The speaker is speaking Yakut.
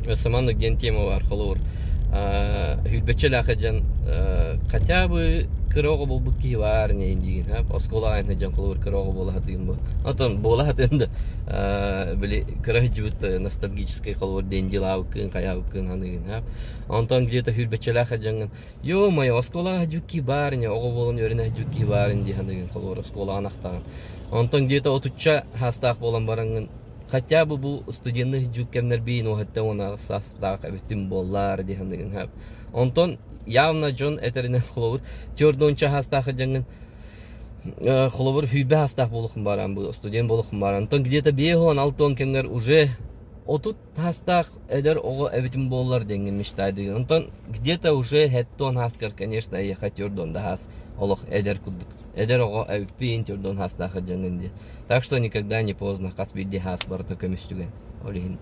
Өссө маннык диэн тема баар, холобур, сүүрбэччэлээх дьон хотя бы кыра оҕо буолбут киһи баар ини диигин, оскуолаҕа дьон холобур кыра оҕо буола сатыын бу. Оттон буола сатыын да били кыра сылдьыбыт ностальгическай холобур диэн дьылаабыккын, хайаабыккын саныыгын. Онтон где-то сүүрбэччэлээх дьоҥҥун ё-моё, оскуолаҕа сылдьыбыт киһи баар ини, оҕо буолан үөрэнэ сылдьыбыт киһи баар ини дии саныыгын, холобур, оскуолаҕын ахтаҕын. Онтон где-то отучча саастаах буолан бараҥҥын хотя бы бу студенныы сылдьыбыт кэмнэрбин уоһаттан уонна саастаах эбитим буоллар дии саныыгын сөп. Онтон явно дьон этэринэн холобур 40 саастаах дьаҥҥын холобур 120 саастаах буолуоххун бааран бу студент буолуоххун бааран. Онтон где-то 56 кэмҥэр уже 30 саастаах эдэр оҕо эбитим буоллар диэҥҥин мечтайдыгын. Онтон где-то уже 70 сааскар, конечно, эйиэхэ 40 да саас олох эдэр курдук. Эдэр оҕо эбиппин 40 саастаах дьаҥҥын диэн. Так что никогда не поздно, хас биирдии саас барыта көмүс түгэн. Ол иһин.